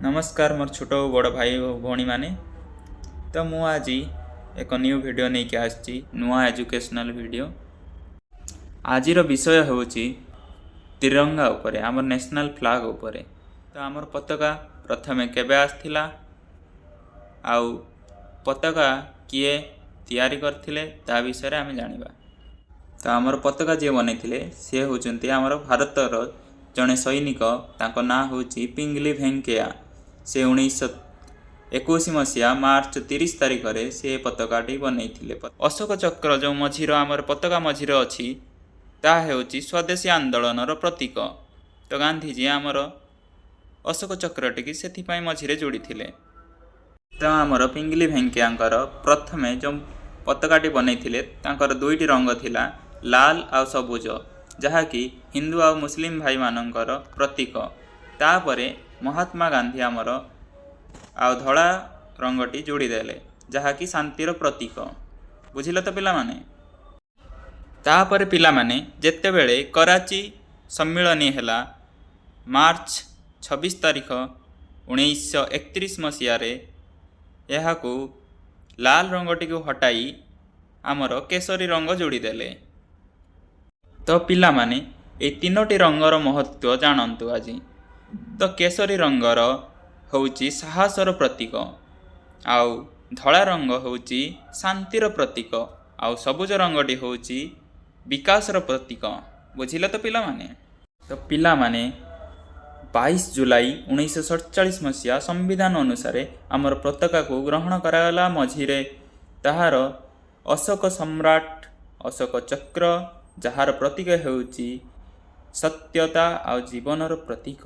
ନମସ୍କାର ମୋର ଛୋଟ ଓ ବଡ଼ ଭାଇ ଓ ଭଉଣୀମାନେ। ତ ମୁଁ ଆଜି ଏକ ନ୍ୟୁ ଭିଡ଼ିଓ ନେଇକି ଆସିଛି, ନୂଆ ଏଜୁକେସନାଲ୍ ଭିଡ଼ିଓ। ଆଜିର ବିଷୟ ହେଉଛି ତିରଙ୍ଗା ଉପରେ, ଆମର ନ୍ୟାସନାଲ୍ ଫ୍ଲାଗ ଉପରେ। ତ ଆମର ପତାକା ପ୍ରଥମେ କେବେ ଆସିଥିଲା ଆଉ ପତାକା କିଏ ତିଆରି କରିଥିଲେ, ତା ବିଷୟରେ ଆମେ ଜାଣିବା। ତ ଆମର ପତାକା ଯିଏ ବନେଇଥିଲେ, ସେ ହେଉଛନ୍ତି ଆମର ଭାରତର ଜଣେ ସୈନିକ। ତାଙ୍କ ନାଁ ହେଉଛି ପିଙ୍ଗଲି ଭେଙ୍କୟା। ସେ 1921 ମସିହା ମାର୍ଚ୍ଚ 30 ତାରିଖରେ ସେ ପତାକାଟି ବନେଇଥିଲେ। ଅଶୋକ ଚକ୍ର ଯେଉଁ ମଝିର, ଆମର ପତାକା ମଝିରେ ଅଛି, ତାହା ହେଉଛି ସ୍ୱଦେଶୀ ଆନ୍ଦୋଳନର ପ୍ରତୀକ। ତ ଗାନ୍ଧିଜୀ ଆମର ଅଶୋକ ଚକ୍ରଟିକି ସେଥିପାଇଁ ମଝିରେ ଯୋଡ଼ିଥିଲେ। ତ ଆମର ପିଙ୍ଗଲି ଭେଙ୍କୟାଙ୍କର ପ୍ରଥମେ ଯେଉଁ ପତାକାଟି ବନେଇଥିଲେ, ତାଙ୍କର ଦୁଇଟି ରଙ୍ଗ ଥିଲା, ଲାଲ ଆଉ ସବୁଜ, ଯାହାକି ହିନ୍ଦୁ ଆଉ ମୁସଲିମ ଭାଇମାନଙ୍କର ପ୍ରତୀକ। ତାପରେ ମହାତ୍ମା ଗାନ୍ଧୀ ଆମର ଆଉ ଧଳା ରଙ୍ଗଟି ଯୋଡ଼ିଦେଲେ, ଯାହାକି ଶାନ୍ତିର ପ୍ରତୀକ। ବୁଝିଲ ତ ପିଲାମାନେ? ତାପରେ ପିଲାମାନେ, ଯେତେବେଳେ କରାଚି ସମ୍ମିଳନୀ ହେଲା ମାର୍ଚ୍ଚ 26 ତାରିଖ 1931 ମସିହାରେ, ଏହାକୁ ଲାଲ ରଙ୍ଗଟିକୁ ହଟାଇ ଆମର କେଶରୀ ରଙ୍ଗ ଯୋଡ଼ିଦେଲେ। ତ ପିଲାମାନେ, ଏଇ ତିନୋଟି ରଙ୍ଗର ମହତ୍ଵ ଜାଣନ୍ତୁ ଆଜି। ତ କେଶରୀ ରଙ୍ଗର ହେଉଛି ସାହସର ପ୍ରତୀକ, ଆଉ ଧଳା ରଙ୍ଗ ହେଉଛି ଶାନ୍ତିର ପ୍ରତୀକ, ଆଉ ସବୁଜ ରଙ୍ଗଟି ହେଉଛି ବିକାଶର ପ୍ରତୀକ। ବୁଝିଲ ତ ପିଲାମାନେ? ତ ପିଲାମାନେ, 22 ଜୁଲାଇ 1947 ମସିହା ସମ୍ବିଧାନ ଅନୁସାରେ ଆମର ପତାକାକୁ ଗ୍ରହଣ କରାଗଲା। ମଝିରେ ତାହାର ଅଶୋକ ସମ୍ରାଟ, ଅଶୋକ ଚକ୍ର, ଯାହାର ପ୍ରତୀକ ହେଉଛି ସତ୍ୟତା ଆଉ ଜୀବନର ପ୍ରତୀକ।